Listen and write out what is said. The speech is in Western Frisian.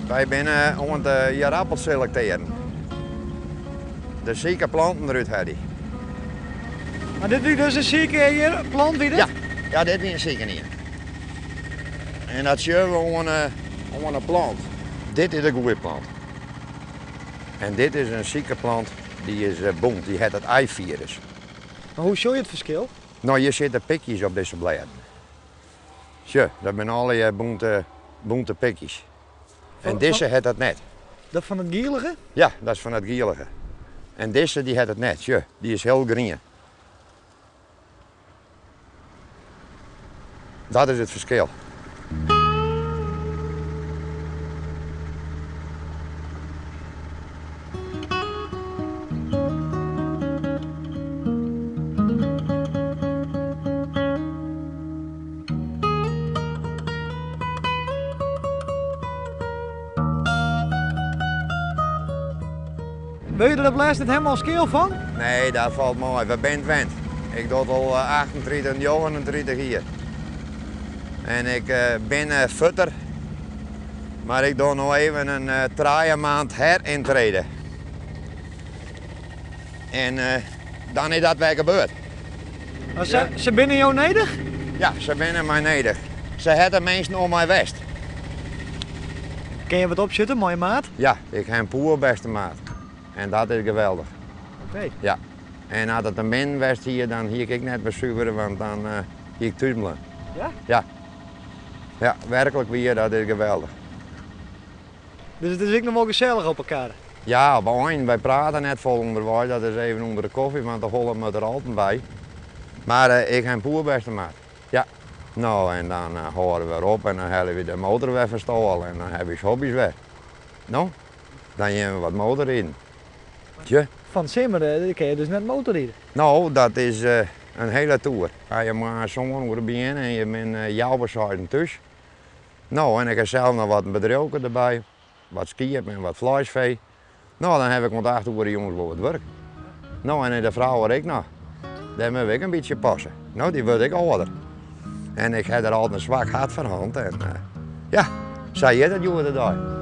Wy binne oan it ierappels selektearjen. De sike planten derút helje. Mar dit wie dus in sike plant, wie dit? Ja, ja dit wie in sike ien. En dat sjogge we oan de plant. Dit is de goede plant. En dit is in sike plant, dy is bûnt, dy hat it ijfirus. Mar hoe sjoch je it ferskil? No, hjir sitte pikjes op dizze blêden. Sjoch, dat binne allegear bûnte, bûnte pikjes. En dizze hat dat net. Dat fan it gielige? Ja, dat is fan it gielige. En dizze dy hat it net, sjoch, dy is hiel grien. Dat is it ferskil. Wurde je der op lêst net helemaal skeal fan? Nee, dat falt mei. We binne wend. Ik doch it al 38, 39 jier. En ik bin futter, mar ik doch no even in trije maand herintrede. En dan is dat wer gebeurd. Mar se binne jo nedich? Ja, se binne my nedich. Se ha de minsken om my west. Kinne je wat opsjitte mei je maat? Ja, ik ha in poerbêste maat. En dat is geweldich. Oké. Ja. En as it in min west hie, dan hie ik ek net besuvere, want dan hie ik thús bleaun. Ja? Ja. Ja, werklik wier, dat is geweldich. Dus it is ek noch wol gesellich op 'e kar? Ja, op 'e ein. Wy prate net folle ûnderweis, dat is even ûnder de kofje, want de holle moat der altyd by. Mar ik ha in poerbêste maat. Ja. No, en dan hâlde we wer op en dan helje we de motor wer fan stâl en dan ha we ús hobby's wer. No, dan gean we wat motorriden. Tje. Fan 't simmer kinne je dus net motorride? No, dat is in hele toer. As je moarns sân oere begjinne en je binne healwei seizen thús. No, en ik ha sels noch wat in bedriuwke derby, wat skiep en wat fleisfee. No, dan ha ik oant acht oere jûns wol wat wurk. No, en de frou er ek noch. Dêr moatte we ek in bytsje passe. No, dy wurdt ek âlder. En ik ha der altyd in swak hart foar hân en ja, sa hjit it hjoed-de-dei.